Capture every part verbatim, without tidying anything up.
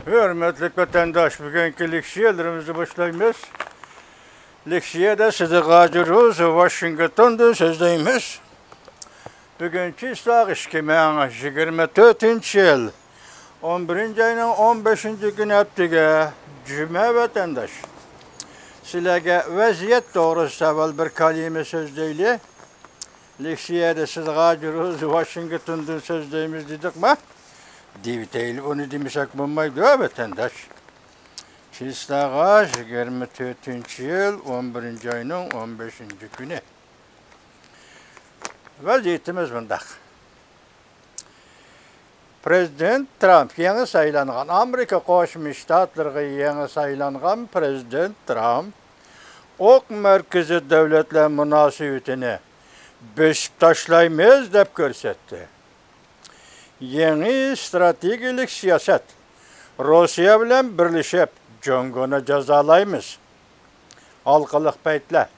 ھۆرمەتلىك ۋەتەنداش، بۈگۈنكى لېكسىيەلىرىمىزنى باشلايمىز. لېكسىيەدە سىدىق ھاجى روز ۋاشىنگتوندىن سۆزلەيمىز. بۈگۈن چىسلاغ ئىككى مىڭ يىگىرمە تۆتىنچى يىل، ئون بىرىنچى ئاينىڭ ئون بەشىنچى كۈنى، ھەپتىگە جۈمە ۋەتەنداش. سىلەرگە ۋەزىيەت توغرىسىدا ئەۋۋەل بىر كالىمە سۆزلەيلى. لېكسىيەدە سىدىق ھاجى روز ۋاشىنگتوندىن سۆزلەيمىز دېدۇقما؟ دېۋىتەيلى، ئۇنى دېمىسەك بولمايدۇ، ۋەتەنداش. چىسلاغ يىگىرمە تۆتىنچى يىل، ئون بىرىنچى ئاينىڭ ئون بەشىنچى كۈنى. ۋەزىيىتىمىز مۇنداق. پرېزىدېنت ترامپ، يېڭى سايلانغان، ئامېرىكا قوشما شتاتلىرىغا يېڭى سايلانغان پرېزىدېنت ترامپ ئوق مەركىزى دۆلەتلەر مۇناسىۋىتىنى بېسىپ تاشلايمىز دەپ كۆرسەتتى. يېڭى ئىستراتېگىيەلىك سىياسەت، روسىيە بىلەن بىرلىشىپ جۇڭگونى جازالايمىز. ھالقىلىق پەيتلەر.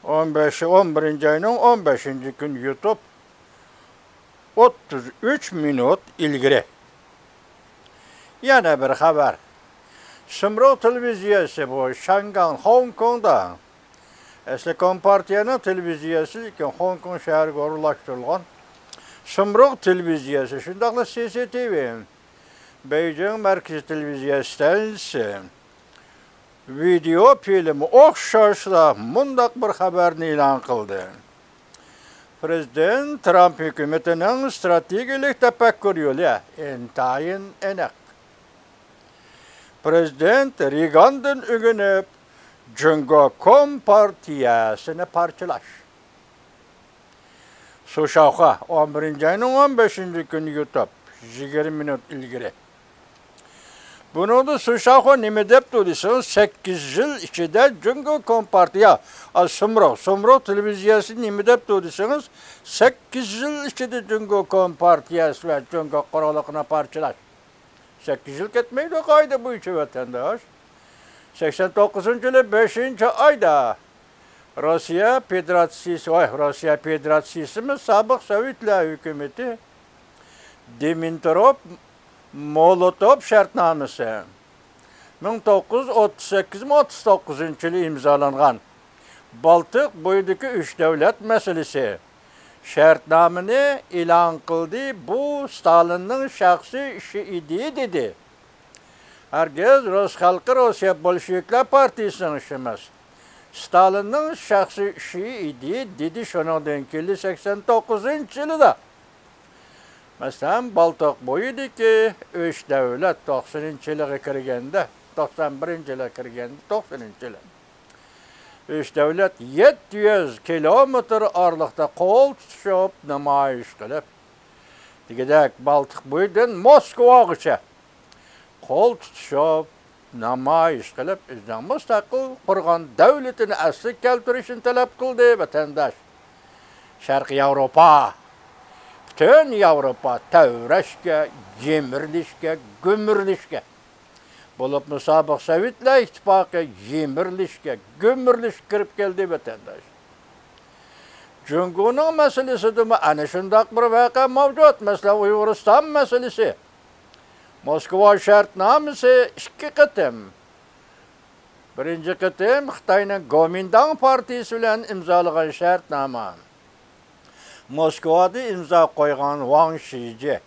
ئون بەش، ئون بىرىنچى ئاينىڭ ئون بەشىنچى كۈنى يۇتۇپ، ئوتتۇز ئۈچ مىنۇت ئىلگىرى. يەنە بىر خەۋەر. سۇمرۇغ تېلېۋىزىيەسى، بۇ شياڭگاڭ، خوڭكوڭدا. ئەسلى كومپارتىيەنىڭ تېلېۋىزىيەسى، لېكىن خوڭكوڭ شەھىرىگە ئورۇنلاشتۇرۇلغان. سۇمرۇغ تېلېۋىزىيەسى، شۇنداقلا سى سى تى ۋى، بېيجىڭ مەركىزىي تېلېۋىزىيە ئىستانسىسى ۋىدېئو فىلىمى ئوخشاشلا مۇنداق بىر خەۋەرنى ئېلان قىلدى. پرېزىدېنت ترامپ ھۆكۈمىتىنىڭ ئىستراتېگىيەلىك تەپەككۇر يولى ئىنتايىن ئېنىق. پرېزىدېنت رېيگاندىن ئۆگىنىپ، جۇڭگو كومپارتىيەسىنى پارچىلاش. سۇشاۋخۇا، ئون بىرىنچى ئاينىڭ ئون بەشىنچى كۈنى يۇتۇپ، يىگىرمە مىنۇت ئىلگىرى. بۇنىڭدا سۇشاۋخۇا نېمە دەپتۇ دېسىڭىز، سەككىز يىل ئىچىدە جۇڭگو كومپارتىيە، ئا، سۇمرۇغ، سۇمرۇغ تېلېۋىزىيەسى نېمە دەپتۇ دېسىڭىز، سەككىز يىل ئىچىدە جۇڭگو كومپارتىيەسى ۋە جۇڭگو قۇرۇقلۇقىنى پارچىلاش. سەككىز يىل كەتمەيدۇ قائىدە بويىچە، ۋەتەنداش. سەكسەن توققۇزىنچى يىلى بەشىنچى ئايدا روسىيە فېدېراتسىيىسى، ۋاي، روسىيە فېدېراتسىيىسىمۇ، سابىق سوۋېتلار ھۆكۈمىتى، دىمىتروف مولوتوف شەرتنامىسى، مىڭ توققۇز يۈز ئوتتۇز سەككىز، ئوتتۇز توققۇزىنچى يىلى ئىمزالانغان بالتىق بويىدىكى ئۈچ دۆلەت مەسىلىسى شەرتنامىنى ئېلان قىلدى. بۇ ستالىننىڭ شەخسىي ئىشى ئىدى، دېدى. ھەرگىز رۇس خەلقى روسىيە بولشېۋىكلار پارتىيىسىنىڭ ئىشى ئەمەس. ستالىننىڭ شەخسىي ئىشى ئىدى، دېدى. شۇنىڭدىن كېيىن سەكسەن توققۇزىنچى يىلىدا، مەسىلەن، بالتىق بويىدىكى ئۈچ دۆلەت، توقسىنىنچى يىلىغا كىرگەندە، توقسان بىرىنچى يىلىغا كىرگەندە، توقسىنىنچى يىلى، ئۈچ دۆلەت يەتتە يۈز كىلومېتىر ئارىلىقتا قول تۇتۇشۇپ نامايىش قىلىپ، دېگۈدەك، بالتىق بويىدىن موسكۋاغىچە قول تۇتۇشۇپ، نامايىش قىلىپ، ئۆزىنىڭ مۇستەقىل قۇرغان دۆلىتىنى ئەسلىگە كەلتۈرۈشنى تەلەپ قىلدى، ۋەتەنداش. شەرقىي ياۋروپا، پۈتۈن ياۋروپا تەۋرەشكە، يىمىرىلىشكە، گۈمۈرۈلۈشكە، بولۇپمۇ سابىق سوۋېتلار ئىتتىپاقى يىمىرىلىشكە، گۈمۈرۈلۈشكە كىرىپ كەلدى، ۋەتەنداش. جۇڭگونىڭ مەسىلىسىدىمۇ ئەنە شۇنداق بىر ۋەقە مەۋجۇت. مەسىلەن، ئۇيغۇرىستان مەسىلىسى. موسكۋا شەرتنامىسى ئىككى قېتىم. بىرىنچى قېتىم خىتاينىڭ گومىنداڭ پارتىيىسى بىلەن ئىمزالىغان شەرتنامە. موسكۋادا ئىمزا قويغان ۋاڭ شىجې.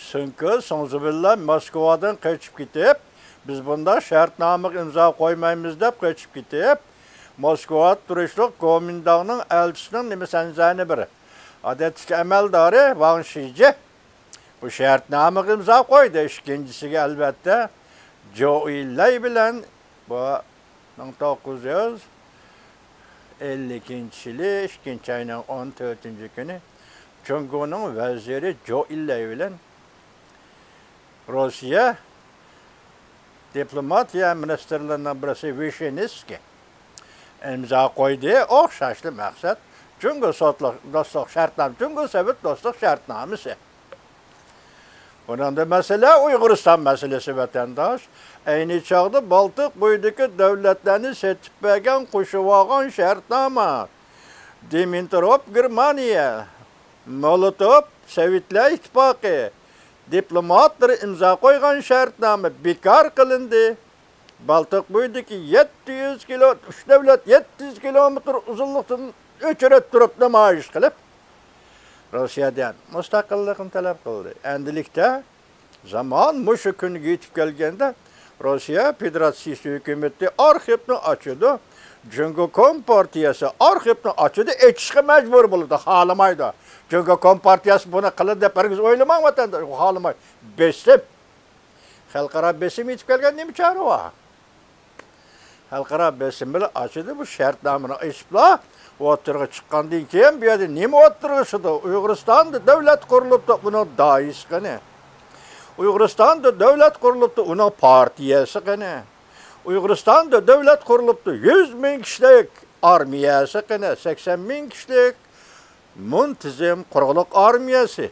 سۇڭكې سۇڭزىۋېنلار موسكۋادىن قېچىپ كېتىپ، بىز بۇنداق شەرتنامىگە ئىمزا قويمايمىز دەپ قېچىپ كېتىپ، موسكۋادا تۇرۇشلۇق گومىنداڭنىڭ ئەلچىسىنىڭ نېمە سەنزەنى بىر ئادەتتىكى ئەمەلدارى ۋاڭ شىجې بۇ شەرتنامىگە ئىمزا قويدى. ئىككىنچىسىگە، ئەلۋەتتە، جوئىي لەي بىلەن، بۇ مىڭ توققۇز يۈز ئەللىكىنچى يىلى ئىككىنچى ئاينىڭ ئون تۆتىنچى كۈنى جۇڭگونىڭ ۋەزىرى جوئىي لەي بىلەن روسىيە دىپلوماتىيە مىنىستىرلىرىنىڭ بىرسى ۋىشنېۋسكىي ئىمزا قويدى. ئوخشاشلا مەقسەت، جۇڭگو سوتلۇق دوستلۇق شەرتنامە، جۇڭگو سوۋېت دوستلۇق شەرتنامىسى. بۇنىڭدا مەسىلە ئۇيغۇرىستان مەسىلىسى، ۋەتەنداش. ئەينى چاغدا بالتىق بويىدىكى دۆلەتلەرنى سېتىپ بەرگەن، قوشۇۋالغان شەرتنامە. دىمىتروف گېرمانىيە، مولوتوف سوۋېتلار ئىتتىپاقى، دىپلوماتلىرى ئىمزا قويغان شەرتنامە بىكار قىلىندى. بالتىق بويىدىكى يەتتە يۈز كىلو، ئۈچ دۆلەت يەتتە يۈز كىلومېتىر ئۇزۇنلۇقتىن ئۆچرەت تۇرۇپ نامايىش قىلىپ، روسىيەدىن مۇستەقىللىقنى تەلەپ قىلدى. ئەندىلىكتە زامان مۇشۇ كۈنگە يېتىپ كەلگەندە، روسىيە فېدېراتسىيىسى ھۆكۈمىتى ئارخىپنى ئاچىدۇ. جۇڭگو كومپارتىيەسى ئارخىپنى ئاچىدۇ، ئېچىشقا مەجبۇر بولىدۇ، خالىمايدۇ. جۇڭگو كومپارتىيەسى بۇنى قىلىدۇ دەپ ھەرگىز ئويلىماڭ، ۋەتەنداش، ئۇ خالىمايدۇ. بېسىم. خەلقئارا بېسىم يېتىپ كەلگەن، نېمە چارە بار؟ خەلقئارا بېسىم بىلەن ئاچىدۇ، بۇ شەرتنامىنى ئېچىپلا ئوتتۇرىغا چىققاندىن كېيىن، بۇ يەردە نېمە ئوتتۇرىغا چىقىدۇ؟ ئۇيغۇرىستاندا دۆلەت قۇرۇلۇپتۇ، ئۇنىڭ دائىسى قېنى؟ ئۇيغۇرىستاندا دۆلەت قۇرۇلۇپتۇ، ئۇنىڭ پارتىيەسى قېنى؟ ئۇيغۇرىستاندا دۆلەت قۇرۇلۇپتۇ، يۈز مىڭ كىشىلىك ئارمىيەسى قېنى؟ سەكسەن مىڭ كىشىلىك مۇنتىزىم قۇرۇقلۇق ئارمىيەسى،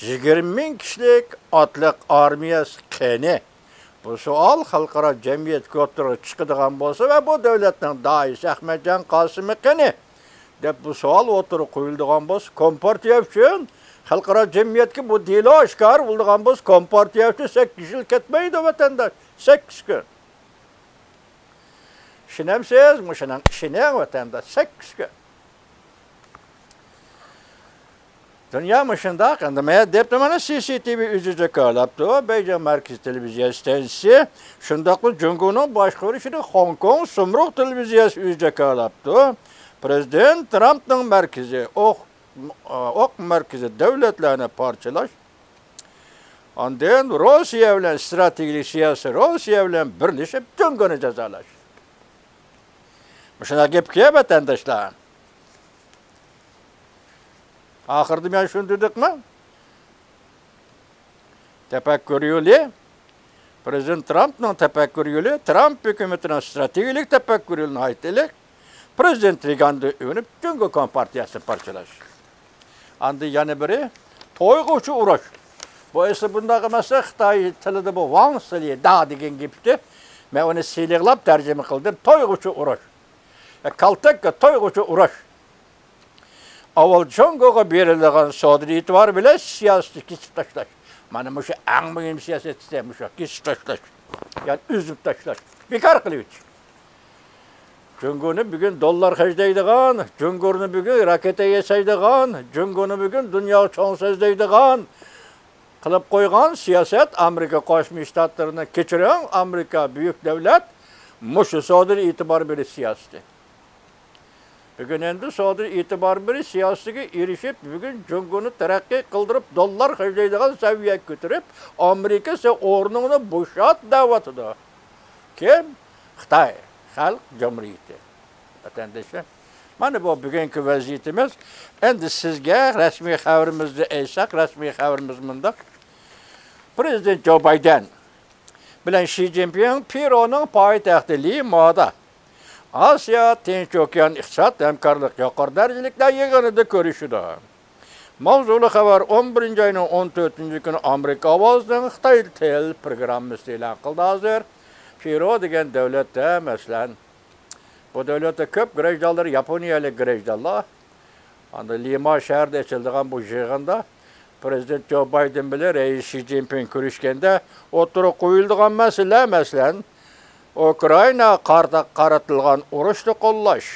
يىگىرمە مىڭ كىشىلىك ئاتلىق ئارمىيەسى قېنى؟ بۇ سوئال خەلقئارا جەمئىيەتكە ئوتتۇرىغا چىقىدىغان بولسا ۋە بۇ دۆلەتنىڭ دائىسى ئەخمەتجان قاسىمى قېنى؟ دەپ بۇ سوئال ئوتتۇرىغا قويۇلىدىغان بولسا، كومپارتىيە ئۈچۈن خەلقئارا جەمئىيەتكە بۇ دېلو ئاشكارا بولىدىغان بولسا، كومپارتىيە ئۈچۈن سەككىز يىل كەتمەيدۇ، ۋەتەنداش، سەككىز كۈن. ئىشىنەمسىز؟ مۇشۇنىڭ ئىشىنىڭ، ۋەتەنداش، سەككىز كۈن. دۇنيا مۇشۇنداق، ئەمدى مەن دەپتۇ، مانا سى سى تى ۋى ئۆزى جاكارلاپتۇ، بېيجىڭ مەركىزىي تېلېۋىزىيە ئىستانسىسى، شۇنداقلا جۇڭگونىڭ باشقۇرۇشىدا خوڭكوڭ سۇمرۇغ تېلېۋىزىيەسى ئۆزى جاكارلاپتۇ. پىرېزىدېنت ترامپنىڭ مەركىزى ئوق، ئوق مەركىزى دۆلەتلەرنى پارچىلاش، ئاندىن روسىيە بىلەن ئىستراتېگىيەلىك سىياسىي، روسىيە بىلەن بىرلىشىپ جۇڭگونى جازالاش. مۇشۇنداق گەپكى، ۋەتەنداشلار. ئاخىرىدا مەن شۇنى دېدىقمۇ؟ تەپەككۇر يولى، پىرېزىدېنت ترامپنىڭ تەپەككۇر يولى، ترامپ ھۆكۈمىتىنىڭ ئىستراتېگىيەلىك تەپەككۇر يولى ناھايىتى ئىلىق. پىرېزىدېنت رېگاندىن ئۆگىنىپ، جۇڭگو كومپارتىيەسىنى پارچىلاش. ئاندىن يەنە بىرى، تويغۇچە ئۇرۇش. بۇ ئەسلى بۇنداق ئەمەس، خىتاي تىلىدا بۇ ۋاڭ سىلى دا دېگەن گېپتى. مەن ئۇنى سىلىقلاپ تەرجىمە قىلدىم، تويغۇچە ئۇرۇش. كالتەككە تويغۇچە ئۇرۇش. ئاۋۋال جۇڭگوغا بېرىلىدىغان سودا ئېتىبار بىلەن سىياسىتى كېسىپ تاشلاش. مانا مۇشۇ ئەڭ مۇھىم سىياسەت دېسە، مۇشۇ كېسىپ تاشلاش. يەنى ئۈزۈپ تاشلاش. بىكار قىلىۋېتىش. جۇڭگونى بۈگۈن دوللار خەجلەيدىغان، جۇڭگونى بۈگۈن راكېتا ياسايدىغان، جۇڭگونى بۈگۈن دۇنياغا چوڭ سۆزلەيدىغان قىلىپ قويغان سىياسەت ئامېرىكا قوشما شتاتلىرىنى، كەچۈرۈڭ، ئامېرىكا بۈيۈك دۆلەت، مۇشۇ سودىدا ئېتىبار بېرىش سىياسىتى. بۈگۈن ئەمدى سودا ئېتىبار بېرىش سىياسىتىگە ئېرىشىپ، بۈگۈن جۇڭگونى تەرەققىي قىلدۇرۇپ، دوللار خەجلەيدىغان سەۋىيەگە كۆتۈرۈپ، ئامېرىكا سەن ئورنۇڭنى بوشات دەۋاتىدۇ. كىم؟ خىتاي خەلق جۇمھۇرىيىتى. ۋەتەنداشلار، مانا بۇ بۈگۈنكى ۋەزىيىتىمىز. ئەمدى سىزگە رەسمىي خەۋىرىمىزنى ئېيتساق، رەسمىي خەۋىرىمىز مۇنداق. پىرېزىدېنت جو بايدېن بىلەن شى جىنپىڭ پېرۇنىڭ پايتەختى لىمادا ئاسىيا تىنچ ئوكيان ئىقتىساد ھەمكارلىق يۇقىرى دەرىجىلىكلەر يىغىنىدا كۆرۈشىدۇ. ماۋزۇلۇق خەۋەر ئون بىرىنچى ئاينىڭ ئون تۆتىنچى كۈنى ئامېرىكا ئاۋازىنىڭ خىتاي تىل پروگراممىسى ئېلان قىلدى. ھازىر پېرۇ دېگەن دۆلەتتە، مەسىلەن، بۇ دۆلەتتە كۆپ گراژدانلار ياپونىيەلىك گراژدانلار. ئاندىن لىما شەھىرىدە ئېچىلىدىغان بۇ يىغىندا پىرېزىدېنت جو بايدېن بىلەن رەئىس شى جىنپىڭ كۆرۈشكەندە ئوتتۇرىغا قويۇلىدىغان مەسىلىلەر، مەسىلەن، ئۇكرائىناغا قارىتا قارىتىلغان ئۇرۇشنى قوللاش،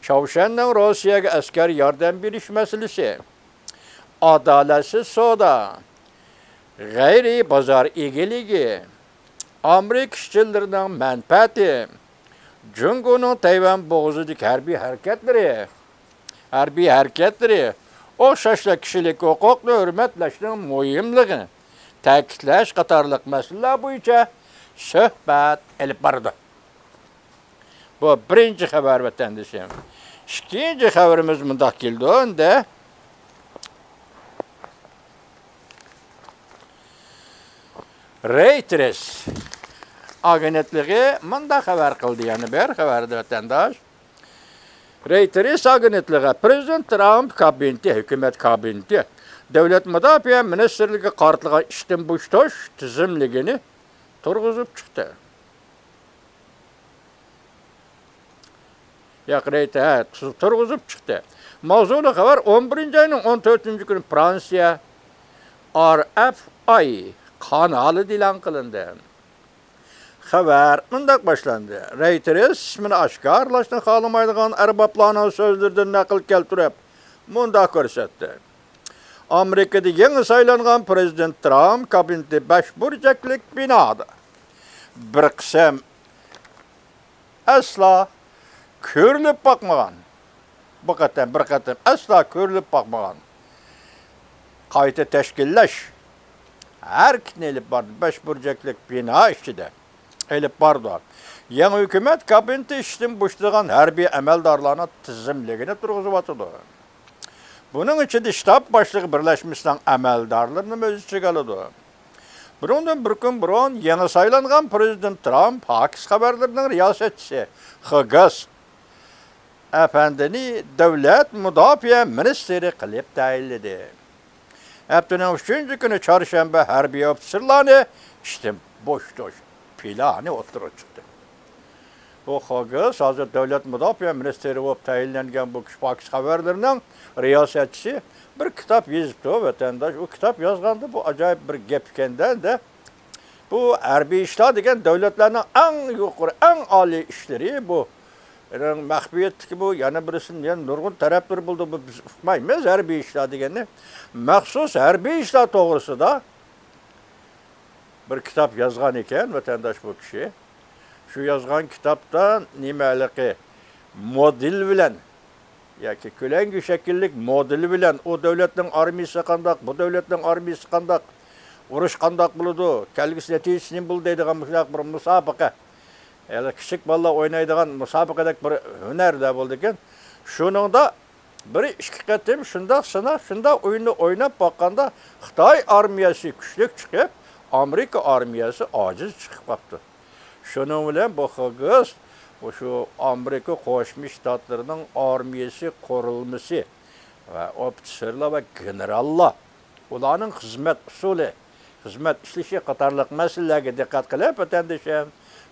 چاۋشيەننىڭ روسىيەگە ئەسكەر ياردەم بېرىش مەسىلىسى، ئادالەتسىز سودا، غەيرىي بازار ئىگىلىكى، ئامېرىكا ئىشچىلىرىنىڭ مەنپەئەتى، جۇڭگونىڭ تەيۋەن بوغۇزىدىكى ھەربىي ھەرىكەتلىرى، ھەربىي ھەرىكەتلىرى، ئوخشاشلا كىشىلىك ھوقۇقنى ھۆرمەتلەشنىڭ مۇھىملىقىنى تەكىتلەش قاتارلىق مەسىلىلەر بويىچە سۆھبەت ئېلىپ بارىدۇ. بۇ بىرىنچى خەۋەر، ۋەتەندىشىم. ئىككىنچى خەۋىرىمىز مۇنداق كېلىدۇ ئەمدى. رېيتېرس ئاگېنتلىقى مۇنداق خەۋەر قىلدى، يەنە بىر خەۋەردە، ۋەتەنداش. رېيتېرس ئاگېنتلىقى پىرېزىدېنت ترامپ كابىنېتى، ھۆكۈمەت كابىنېتى، دۆلەت مۇداپىئە مىنىستىرلىكىگە قارىتىلغان ئىشتىن بوشىتىش تىزىملىكىنى تۇرغۇزۇپ چىقتى. ياق، رېيت، ھە، تۇ-، تۇرغۇزۇپ چىقتى. ماۋزۇلۇق خەۋەر ئون بىرىنچى ئاينىڭ ئون تۆتىنچى كۈنى فرانسىيە ئار ئېف ئاي قانالىدا ئېلان قىلىندى. خەۋەر مۇنداق باشلاندى. رەيتېرس ئىسمىنى ئاشكارىلاشنى خالىمايدىغان ئەربابلارنىڭ سۆزلىرىدىن نەقىل كەلتۈرۈپ، مۇنداق كۆرسەتتى. ئامېرىكىدا يېڭى سايلانغان پىرېزىدېنت ترامپ كابىنېتى بەش بۇرجەكلىك بىنادا بىر قىسىم ئەسلا كۆرۈلۈپ باقمىغان، بۇ قېتىم، بىر قېتىم ئەسلا كۆرۈلۈپ باقمىغان قايتا تەشكىللەش ھەرىكىتىنى ئېلىپ باردى. بەش بۇرجەكلىك بىنا ئىچىدە ئېلىپ باردى. يېڭى ھۆكۈمەت كابىنېتى ئىشتىن بوشىتىلغان ھەربىي ئەمەلدارلارنىڭ تىزىملىكىنى تۇرغۇزۇۋاتىدۇ. بۇنىڭ ئىچىدە شتاب باشلىقى بىرلەشمىسىنىڭ ئەمەلدارلىرىنىمۇ ئۆز ئىچىگە ئالىدۇ. بۇنىڭدىن بىر كۈن بۇرۇن يېڭى سايلانغان پىرېزىدېنت ترامپ پاكىس خەۋەرلىرىنىڭ رىياسەتچىسى خىگگىس ئەپەندىنى دۆلەت مۇداپىئە مىنىستىرى قىلىپ تەيىنلىدى. ھەپتىنىڭ ئۈچىنچى كۈنى چارشەنبە ھەربىي ئوفىتسېرلارنى ئىشتىن بوشىتىش پىلانى ئوتتۇرىغا چىقتى. بۇ خىگگىس ھازىر دۆلەت مۇداپىئە مىنىستىرى بولۇپ تەيىنلەنگەن بۇ كىشى پاكىس خەۋەرلىرىنىڭ رىياسەتچىسى بىر كىتاب يېزىپتۇ، ۋەتەنداش. ئۇ كىتاب يازغاندا بۇ ئاجايىپ بىر گەپ ئىكەن-دە، ئەمدى. بۇ ھەربىي ئىشلار دېگەن دۆلەتلەرنىڭ ئەڭ يۇقىرى، ئەڭ ئالىي ئىشلىرى بۇ. مەخپىيەتتىكى بۇ يەنە بىرسىنىڭ يەنە نۇرغۇن تەرەپلىرى بولىدۇ. بۇ بىز ئۇقمايمىز ھەربىي ئىشلار دېگەننى. مەخسۇس ھەربىي ئىشلار توغرىسىدا بىر كىتاب يازغان ئىكەن، ۋەتەنداش، بۇ كىشى. شۇ يازغان كىتابتا نېمە ھېلىقى مودېل بىلەن ياكى كۆلەڭگە شەكىللىك مودېلى بىلەن ئۇ دۆلەتنىڭ ئارمىيىسى قانداق، بۇ دۆلەتنىڭ ئارمىيىسى قانداق، ئۇرۇش قانداق بولىدۇ، كەلگۈسى نەتىجىسى نېمە بولىدۇ دەيدىغان مۇشۇنداق بىر مۇسابىقە. يەنى كىچىك بالىلار ئوينايدىغان مۇسابىقىدەك بىر ھۈنەردە بولىدىكەن. شۇنىڭدا بىر ئىككى قېتىم شۇنداق سىناق، شۇنداق ئويۇننى ئويناپ باققاندا، خىتاي ئارمىيەسى كۈچلۈك چىقىپ، ئامېرىكا ئارمىيەسى ئاجىز چىقىپ قاپتۇ. شۇنىڭ بىلەن بۇ خىگگىس مۇشۇ ئامېرىكا قوشما شتاتلىرىنىڭ ئارمىيەسى قۇرۇلمىسى ۋە ئوفىتسېرلار ۋە گېنېراللار، ئۇلارنىڭ خىزمەت ئۇسۇلى، خىزمەت ئىشلىشى قاتارلىق مەسىلىلەرگە دىققەت قىلىپ، ۋەتەندىشىم،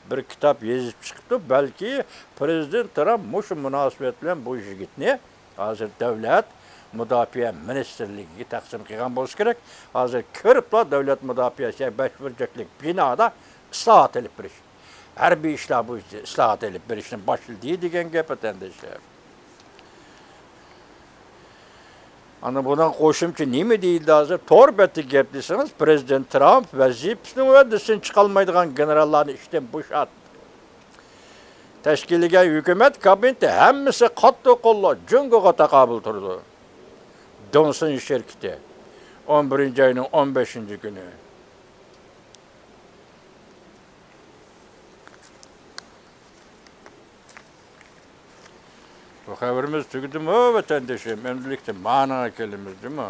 بىر كىتاب يېزىپ چىقىپتۇ. بەلكى پىرېزىدېنت ترامپ مۇشۇ مۇناسىۋەت بىلەن بۇ يىگىتنى ھازىر دۆلەت مۇداپىئە مىنىستىرلىكىگە تەقسىم قىلغان بولسا كېرەك. ھازىر كىرىپلا دۆلەت مۇداپىئەسى بەش بۇرجەكلىك بىنادا ئىسلاھات ئېلىپ بېرىش، ھەربىي ئىشلار بويىچە ئىسلاھات ئېلىپ بېرىشنى باشلىدى دېگەن گەپ، ۋەتەنداشلار. ئانا بۇنىڭ قوشۇمچە نېمە دېيىلدى ھازىر؟ تور بەتتە گەپ دېسىڭىز، پىرېزىدېنت ترامپ ۋەزىپىسىنىڭ ھۆددىسىدىن چىقالمايدىغان گېنېراللارنى ئىشتىن بوشاتتى. تەشكىللىگەن ھۆكۈمەت كابىنېتى ھەممىسى قاتتىق قوللاپ جۇڭگوغا تاقابىل تۇرىدۇ. دونسون شىركىتى، ئون بىرىنچى ئاينىڭ ئون بەشىنچى كۈنى. بۇ خەۋىرىمىز تۈگىدىمۇ، ۋەتەندىشىم؟ ئەمدىلىكتە مانىڭغا كېلىمىز، جۇمۇ.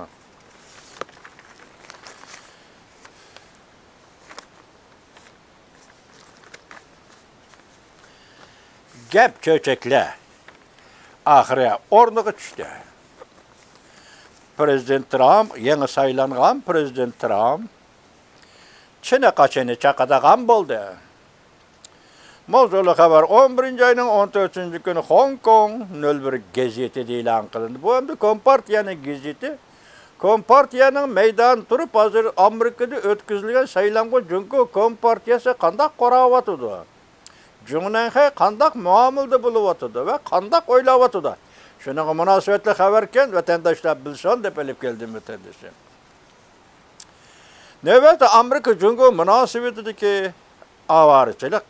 گەپ چۆچەكلەر ئاخىرى ئورنىغا چۈشتى. پىرېزىدېنت ترامپ، يېڭى سايلانغان پىرېزىدېنت ترامپ چىنى قاچىنى چاقىدىغان بولدى. ماۋزۇلۇق خەۋەر ئون بىرىنچى ئاينىڭ ئون تۆتىنچى كۈنى خوڭكوڭ نۆل بىر گېزىتىدە ئېلان قىلىندى. بۇ ئەمدى كومپارتىيەنىڭ گېزىتى. كومپارتىيەنىڭ مەيدانىدا تۇرۇپ، ھازىر ئامېرىكىدا ئۆتكۈزۈلگەن سايلامغا جۇڭگو كومپارتىيەسى قانداق قاراۋاتىدۇ؟ جۇڭنەنخەي قانداق مۇئامىلىدە بولۇۋاتىدۇ ۋە قانداق ئويلاۋاتىدۇ؟ شۇنىڭغا مۇناسىۋەتلىك خەۋەركەن، ۋەتەنداشلار بىلسۇن دەپ ئېلىپ كەلدىم، ۋەتەندىشىم. نۆۋەتتە ئامېرىكا جۇڭگو مۇناسىۋىتىدىكى ئاۋارىچىلىك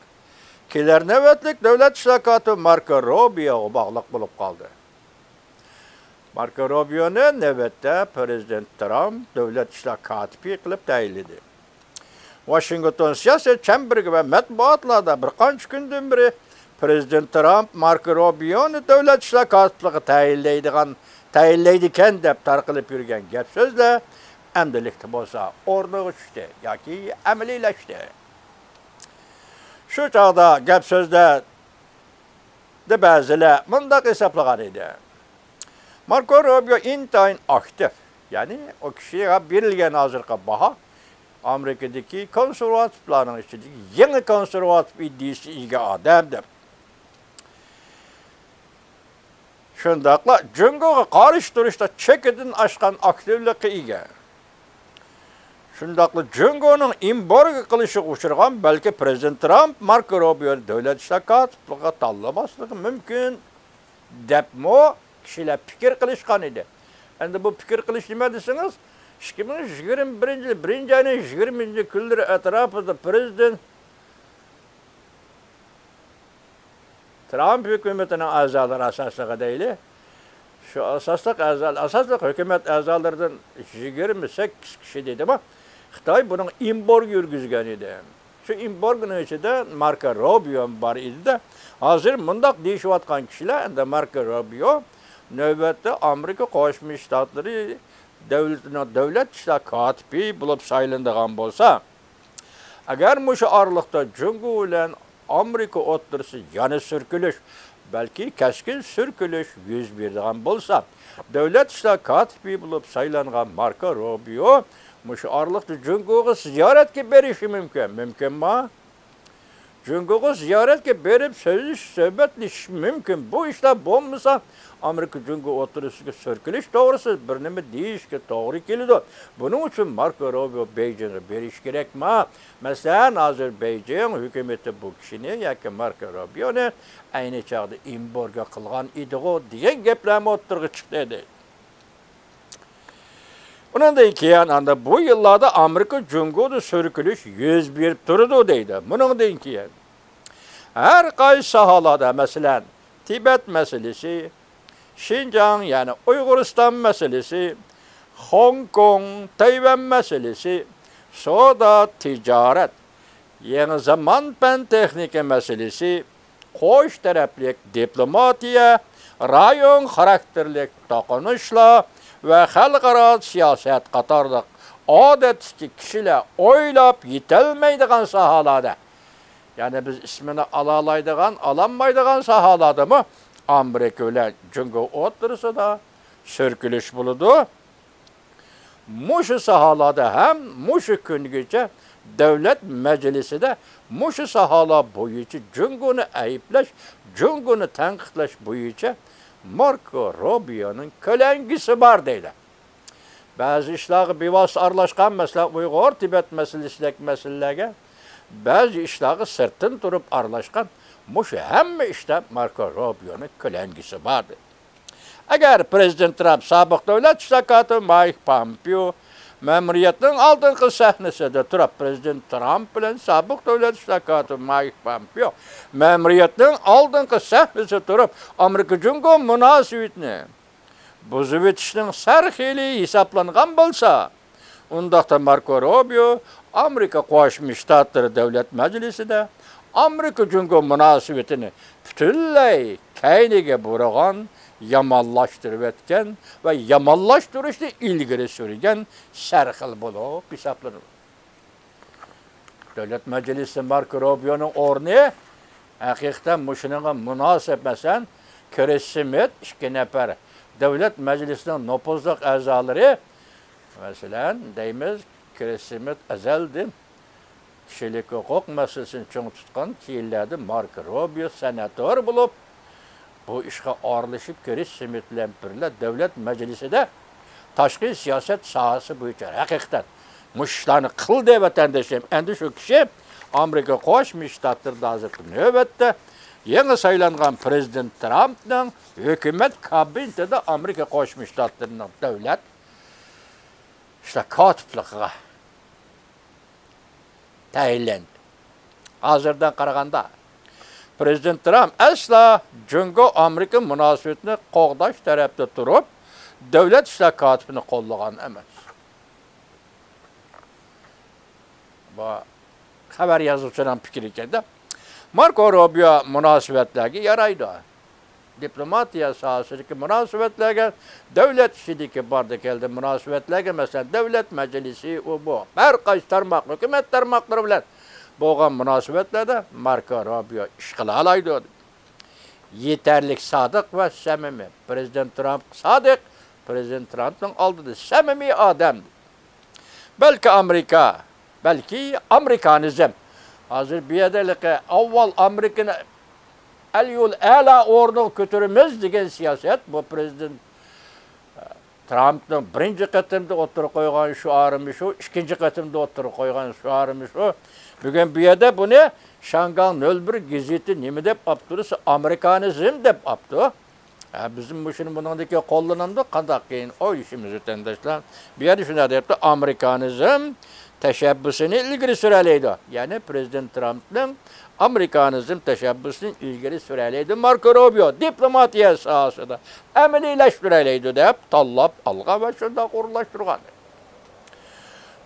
كېلەر نۆۋەتلىك دۆلەت ئىشلار كاتىپى ماركو روبىيوغا باغلىق بولۇپ قالدى. ماركو روبىيونى نۆۋەتتە پىرېزىدېنت ترامپ دۆلەت ئىشلار كاتىپى قىلىپ تەيىنلىدى. ۋاشىنگتون سىياسەت چەمبىرىكى ۋە مەتبۇئاتلاردا بىر قانچە كۈندىن بېرى پىرېزىدېنت ترامپ ماركو روبىيونى دۆلەت ئىشلار كاتىپلىقىغا تەيىنلەيدىغان، تەيىنلەيدىكەن دەپ تارقىلىپ يۈرگەن گەپ سۆزلەر ئەمدىلىكتە بولسا ئورنىغا چۈشتى ياكى ئەمەلىيلەشتى. شۇ چاغدا گەپ سۆزلەردە بەزىلەر مۇنداق ھېسابلىغان ئىدى. ماركو روبىيو ئىنتايىن ئاكتىپ، يەنى ئۇ كىشىگە بېرىلگەن ھازىرقى باھا ئامېرىكىدىكى كونسېرۋاتىپلارنىڭ ئىچىدىكى يېڭى كونسېرۋاتىپ ئىدىيىسىگە ئىگە ئادەم دەپ. شۇنداقلا جۇڭگوغا قارشى تۇرۇشتا چېكىدىن ئاشقان ئاكتىپلىققا ئىگە. شۇنداقلا جۇڭگونىڭ ئېمبارگو قىلىشىغا ئۇچرىغان، بەلكى پرېزىدېنت ترامپ ماركو روبىيونى دۆلەت ئىشلار كاتىپلىقىغا تاللىماسلىقى مۇمكىن، دەپمۇ كىشىلەر پىكىر قىلىشقان ئىدى. ئەمدى بۇ پىكىر قىلىش نېمە دېسىڭىز، ئىككى مىڭ يىگىرمە بىرىنچى يىل بىرىنچى ئاينىڭ يىگىرمىنچى كۈنلىرى ئەتراپىدا پرېزىدېنت ترامپ ھۆكۈمىتىنىڭ ئەزالىرى ئاساسلىقى دەيلى. شۇ ئاساسلىق ئەزا، ئاساسلىق ھۆكۈمەت ئەزالىرىدىن يىگىرمە سەككىز كىشى دېدىمۇ، خىتاي بۇنىڭ ئېمبارگو يۈرگۈزگەن ئىدى. شۇ ئېمبارگونىڭ ئىچىدە ماركو روبىيو بار ئىدى-دە، ھازىر مۇنداق دېيىشىۋاتقان كىشىلەر، ئەمدى ماركو روبىيو نۆۋەتتە ئامېرىكا قوشما شتاتلىرى دۆلىتىنىڭ دۆلەت ئىشلار كاتىپى بولۇپ سايلىنىدىغان بولسا، ئەگەر مۇشۇ ئارىلىقتا جۇڭگو بىلەن ئامېرىكا ئوتتۇرىسىدا يەنە سۈركىلىش، بەلكى كەسكىن سۈركىلىش يۈز بېرىدىغان بولسا، دۆلەت ئىشلار كاتىپى بولۇپ سايلانغان ماركو روبىيو مۇشۇ ئارىلىقتا جۇڭگوغا زىيارەتكە بېرىشى مۇمكىن. مۇمكىنمۇ؟ جۇڭگوغا زىيارەتكە بېرىپ سۆزلىشىش، سۆھبەتلىشىش مۇمكىن. بۇ ئىشلار بولمىسا، ئامېرىكا جۇڭگو ئوتتۇرىسىدىكى سۈركىلىش توغرىسىدا بىر نېمە دېيىشكە توغرا كېلىدۇ. بۇنىڭ ئۈچۈن ماركو روبىيو بېيجىڭغا بېرىشى كېرەكما؟ مەسىلەن، ھازىر بېيجىڭ ھۆكۈمىتى بۇ كىشىنى ياكى ماركو روبىيونى ئەينى چاغدا ئېمبارگو قىلغان ئىدىغۇ دېگەن گەپلەرمۇ ئوتتۇرىغا چىقتى، دەيدۇ. ئۇنىڭدىن كېيىن ئاندا بۇ يىللاردا ئامېرىكا جۇڭگودا سۈركىلىش يۈز بېرىپ تۇرىدۇ دەيدۇ. بۇنىڭدىن كېيىن ھەر قايسى ساھەلەردە، مەسىلەن، تىبەت مەسىلىسى، شىنجاڭ، يەنى ئۇيغۇرىستان مەسىلىسى، خوڭكوڭ، تەيۋەن مەسىلىسى، سودا، تىجارەت، يېڭى زامان پەن تېخنىكا مەسىلىسى، قوش تەرەپلىك دىپلوماتىيە، رايون خاراكتېرلىك توقۇنۇشلار ۋە خەلقئارا سىياسەت قاتارلىق ئادەتتىكى كىشىلەر ئويلاپ يېتەلمەيدىغان ساھەلەردە، يەنى بىز ئىسمىنى ئالالايدىغان، ئالالمايدىغان ساھەلەردىمۇ ئامېرىكا بىلەن جۇڭگو ئوتتۇرىسىدا سۈركىلىش بولىدۇ. مۇشۇ ساھەلەردە ھەم مۇشۇ كۈنگىچە دۆلەت مەجلىسىدە مۇشۇ ساھەلەر بويىچە جۇڭگونى ئەيىبلەش، جۇڭگونى تەنقىدلەش بويىچە ماركو روبىيونىڭ كۆلەڭگىسى بار دەيدۇ. بەزى ئىشلارغا بىۋاسىتە ئارىلاشقان، مەسىلەن، ئۇيغۇر، تىبەت مەسىلىسىدەك مەسىلىلەرگە بەزى ئىشلارغا سىرتتىن تۇرۇپ ئارىلاشقان، مۇشۇ ھەممە ئىشتا ماركو روبىيونىڭ كۆلەڭگىسى بار دەيدۇ. ئەگەر پرېزىدېنت ترامپ سابىق دۆلەت ئىشلار كاتىپى مايك پامپېئو مەمۇرىيەتنىڭ ئالدىنقى سەھنىسىدە تۇرۇپ، پرېزىدېنت ترامپ بىلەن سابىق دۆلەت ئىشلار كاتىپى مايك پامپېئو مەمۇرىيەتنىڭ ئالدىنقى سەھنىسىدە تۇرۇپ، ئامېرىكا جۇڭگو مۇناسىۋىتىنى بۇزۇۋېتىشنىڭ سەرخىلى ھېسابلانغان بولسا، ئۇنداقتا ماركو روبىيو ئامېرىكا قوشما شتاتلىرى دۆلەت مەجلىسىدە ئامېرىكا جۇڭگو مۇناسىۋىتىنى پۈتۈنلەي كەينىگە بۇرىغان، يامانلاشتۇرۇۋەتكەن ۋە يامانلاشتۇرۇشنى ئىلگىرى سۈرگەن سەرخىل بولۇپ ھېسابلىنىدۇ. دۆلەت مەجلىسى ماركو روبىيونىڭ ئورنى ھەقىقەتەن مۇشۇنىڭغا مۇناسىپ. مەسىلەن، كرىس سمىت، ئىككى نەپەر دۆلەت مەجلىسىنىڭ نوپۇزلۇق ئەزالىرى، مەسىلەن، دەيمىز، كرىس سمىت ئەزەلدىن كىشىلىك ھوقۇق مەسىلىسىنى چىڭ تۇتقان، كېيىنلەردە ماركو روبىيو سېناتور بولۇپ، بۇ ئىشقا ئارىلىشىپ، كرىس سمىت بىلەن بىرلە دۆلەت مەجلىسىدە تاشقى سىياسەت ساھەسى بويىچە ھەقىقەتەن مۇشۇ ئىشلارنى قىلدى، ۋەتەندىشىم. ئەمدى شۇ كىشى ئامېرىكا قوشما شتاتلىرىدا ھازىرقى نۆۋەتتە يېڭى سايلانغان پرېزىدېنت ترامپنىڭ ھۆكۈمەت كابىنېتىدا ئامېرىكا قوشما شتاتلىرىنىڭ دۆلەت ئىشلار كاتىپلىقىغا تەيىنلەندى. ھازىردىن قارىغاندا، پرېزىدېنت ترامپ ئەسلا جۇڭگو ئامېرىكا مۇناسىۋىتىنى قوغداش تەرەپتە تۇرۇپ، دۆلەت ئىشلار كاتىپىنى قوللىغان ئەمەس. بۇ خەۋەر يازغۇچىنىڭ پىكرى ئىكەن-دە. ماركو روبىيو مۇناسىۋەتلەرگە يارايدۇ. دىپلوماتىيە ساھەسىدىكى مۇناسىۋەتلەرگە، دۆلەت ئىچىدىكى باردى كەلدى مۇناسىۋەتلەرگە، مەسىلەن، دۆلەت مەجلىسى، ئۇ بۇ، ھەر قايسى تارماق، ھۆكۈمەت تارماقلىرى بىلەن بولغان مۇناسىۋەتلەردە ماركو روبىيو ئىش قىلالايدۇ. يېتەرلىك سادىق ۋە سەمىمىي. پرېزىدېنت ترامپقا سادىق، پرېزىدېنت ترامپنىڭ ئالدىدا سەمىمىي ئادەم. بەلكى ئامېرىكا، بەلكى ئامېرىكانىزم. ھازىر بۇ يەردە ھېلىقى ئاۋۋال ئامېرىكىنى ئەل يول ئەلا ئورنىغا كۆتۈرىمىز دېگەن سىياسەت، بۇ پرېزىدېنت، ئە، ترامپنىڭ بىرىنچى قېتىمدا ئوتتۇرىغا قويغان شوئارىمۇ شۇ، ئىككىنچى قېتىمدا ئوتتۇرىغا قويغان شوئارىمۇ شۇ. بۈگۈن بۇ يەردە بۇنى شاڭگاڭ نۆل بىر گېزىتى نېمە دەپ ئاپتۇ دېسە، ئامېرىكانىزم دەپ ئاپتۇ. ھە، بىزمۇ مۇشۇنى بۇنىڭدىكى قوللىنامدۇ؟ قانداق كېيىن ئويلىشىمىز، ۋەتەنداشلار؟ بۇ يەردە شۇنداق دەپتۇ، ئامېرىكانىزم تەشەببۇسىنى ئىلگىرى سۈرەلەيدۇ. يەنى پرېزىدېنت ترامپنىڭ ئامېرىكانىزم تەشەببۇسىنى ئىلگىرى سۈرەلەيدۇ. ماركو روبىيو دىپلوماتىيە ساھەسىدە ئەمەلىيلەشتۈرەلەيدۇ دەپ تاللاپ ئالغان ۋە شۇنداق ئورۇنلاشتۇرغان.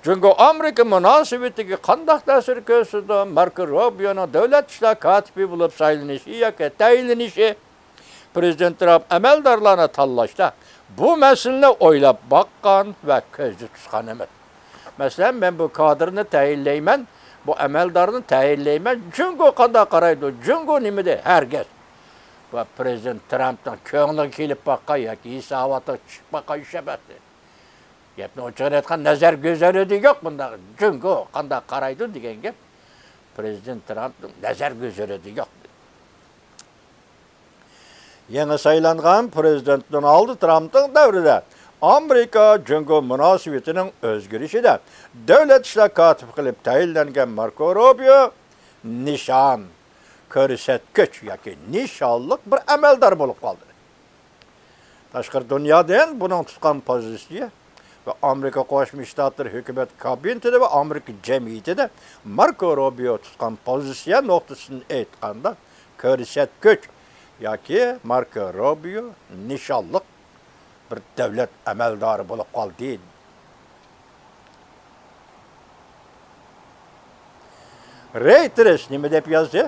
جۇڭگو ئامېرىكا مۇناسىۋىتىگە قانداق تەسىر كۆرسىتىدۇ؟ ماركو روبىيونىڭ دۆلەت ئىشلار كاتىپى بولۇپ سايلىنىشى ياكى تەيىنلىنىشى، پرېزىدېنت ترامپ ئەمەلدارلارنى تاللاشتا بۇ مەسىلىنى ئويلاپ باققان ۋە كۆزدە تۇتقان ئەمەس. مەسىلەن، مەن بۇ كادىرنى تەيىنلەيمەن، بۇ ئەمەلدارنى تەيىنلەيمەن، جۇڭگو قانداق قارايدۇ، جۇڭگو نېمە دەيدۇ؟ ھەرگىز بۇ پرېزىدېنت ترامپنىڭ كۆڭلىگە كېلىپ باققان ياكى ھېساباتىغا چۈشۈپ باققان ئىش ئەمەس. گەپنى ئوچۇقىنى ئېيتقان، نەزەر گۈزىرىدە يوق بۇنداق. جۇڭگو قانداق قارايدۇ دېگەن گەپ پرېزىدېنت ترامپنىڭ نەزەر گۈزىرىدە يوق. يېڭى سايلانغان پرېزىدېنت دونالد ترامپنىڭ دەۋرىدە ئامېرىكا جۇڭگو مۇناسىۋىتىنىڭ ئۆزگىرىشىدە دۆلەت ئىشلار كاتىپى قىلىپ تەيىنلەنگەن ماركو روبىيو نىشان، كۆرسەتكۈچ ياكى نىشانلىق بىر ئەمەلدار بولۇپ قالدى. تاشقىرى دۇنيادىن بۇنىڭ تۇتقان پوزىتسىيە ۋە ئامېرىكا قوشما شتاتلىرى ھۆكۈمەت كابىنېتىدا ۋە ئامېرىكا جەمئىيىتىدە ماركو روبىيو تۇتقان پوزىتسىيە نۇقتىسىدىن ئېيتقاندا، كۆرسەتكۈچ ياكى ماركو روبىيو نىشانلىق بىر دۆلەت ئەمەلدارى بولۇپ قالدى. رېيتېرس نېمە دەپ يازدى؟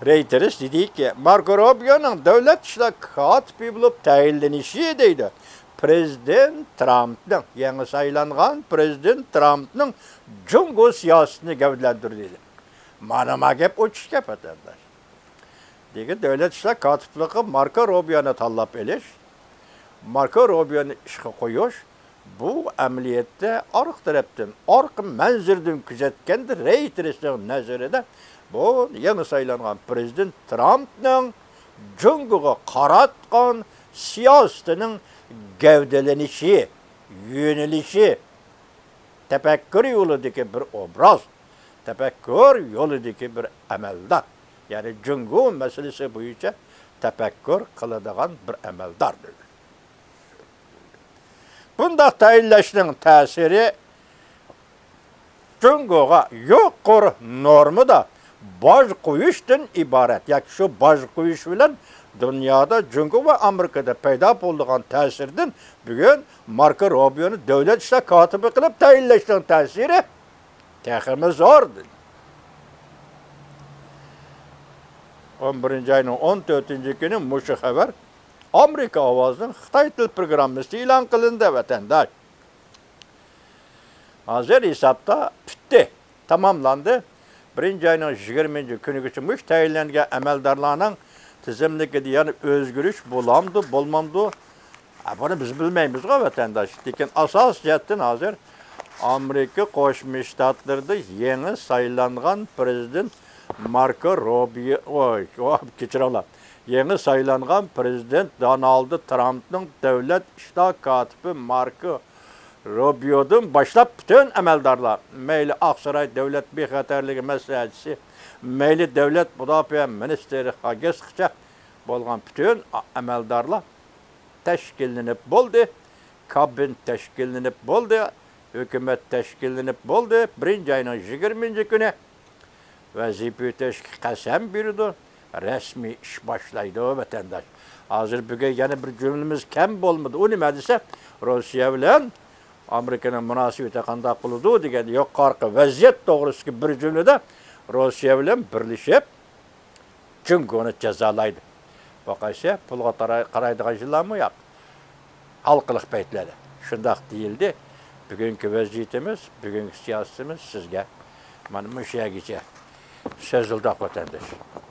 رېيتېرس دېدىكى، ماركو روبىيونىڭ دۆلەت ئىشلار كاتىپى بولۇپ تەيىنلىنىشى دەيدۇ، پرېزىدېنت ترامپنىڭ، يېڭى سايلانغان پرېزىدېنت ترامپنىڭ جۇڭگو سىياسىتىنى گەۋدىلەندۈردى دېدى. مانا ما گەپ ئوچۇق گەپ، ۋەتەنداش. دېگەن دۆلەت ئىشلار كاتىپلىقىغا ماركو روبىيونى تاللاپ ئېلىش، ماركو روبىيونى ئىشقا قويۇش، بۇ ئەمەلىيەتتە ئارقا تەرەپتىن، ئارقا مەنزىرىدىن كۆزەتكەندە، رېيتېرسنىڭ نەزىرىدە بۇ يېڭى سايلانغان پرېزىدېنت ترامپنىڭ جۇڭگوغا قاراتقان سىياسىتىنىڭ گەۋدىلىنىشى، يۆنىلىشى، تەپەككۇر يولىدىكى بىر ئوبراز، تەپەككۇر يولىدىكى بىر ئەمەلدار، يەنى جۇڭگو مەسىلىسى بويىچە تەپەككۇر قىلىدىغان بىر ئەمەلدار دېدى. بۇنداق تەيىنلەشنىڭ تەسىرى جۇڭگوغا يۇقىرى نورمىدا باج قويۇشتىن ئىبارەت. ياكى شۇ باج قويۇش بىلەن دۇنيادا جۇڭگو ۋە ئامېرىكىدا پەيدا بولىدىغان تەسىردىن بۈگۈن ماركو روبىيونى دۆلەت ئىشلار كاتىپى قىلىپ تەيىنلەشنىڭ تەسىرى تېخىمۇ زور. ئون بىرىنچى ئاينىڭ ئون تۆتىنچى كۈنى مۇشۇ خەۋەر ئامېرىكا ئاۋازىنىڭ خىتاي تىل پروگراممىسىدا ئېلان قىلىندى، ۋەتەنداش. ھازىر ھېسابتا پۈتتى، تاماملاندى. بىرىنچى ئاينىڭ يىگىرمىنچى كۈنىگىچە مۇشۇ تەيىنلەنگەن ئەمەلدارلارنىڭ تىزىملىكىدە يەنە ئۆزگىرىش بولامدۇ، بولمامدۇ؟ ھە، بۇنى بىز بىلمەيمىزغۇ، ۋەتەنداش. لېكىن ئاساسىي جەھەتتىن ھازىر ئامېرىكا قوشما شتاتلىرىدا يېڭى سايلانغان پرېزىدېنت ماركو روبىيو، ئوي، كېچىرىڭلار. يېڭى سايلانغان پرېزىدېنت دونالد ترامپنىڭ دۆلەت ئىشلار كاتىپى ماركو روبىيودىن باشلاپ پۈتۈن ئەمەلدارلار، مەيلى ئاقساراي دۆلەت بىخەتەرلىكى مەسلىھەتچىسى، مەيلى دۆلەت مۇداپىئە مىنىستىرى خاگېسقىچە بولغان پۈتۈن ئەمەلدارلار تەشكىللىنىپ بولدى، كابىنېت تەشكىللىنىپ بولدى، ھۆكۈمەت تەشكىللىنىپ بولدى. بىرىنچى ئاينىڭ يىگىرمىنچى كۈنى ۋەزىپە ئۆتەشكە قەسەم بېرىدۇ، رەسمىي ئىش باشلايدۇ، ۋەتەنداش. ھازىر بۈگۈن يەنە بىر جۈملىمىز كەم بولمىدى. ئۇ نېمە دېسە، روسىيە بىلەن ئامېرىكىنىڭ مۇناسىۋىتى قانداق بولىدۇ دېگەن يۇقىرىقى ۋەزىيەت توغرىسىدىكى بىر جۈملىدە روسىيە بىلەن بىرلىشىپ جۇڭگونى جازالايدۇ. بۇ قايسى پۇلغا تاراي-، قارايدىغان ئىشلارمۇ ياق. ھالقىلىق پەيتلەردە شۇنداق دېيىلدى. بۈگۈنكى ۋەزىيىتىمىز، بۈگۈنكى سىياسىتىمىز سىزگە مانا مۇشۇ يەرگىچە سۆزلىدۇق، ۋەتەنداش.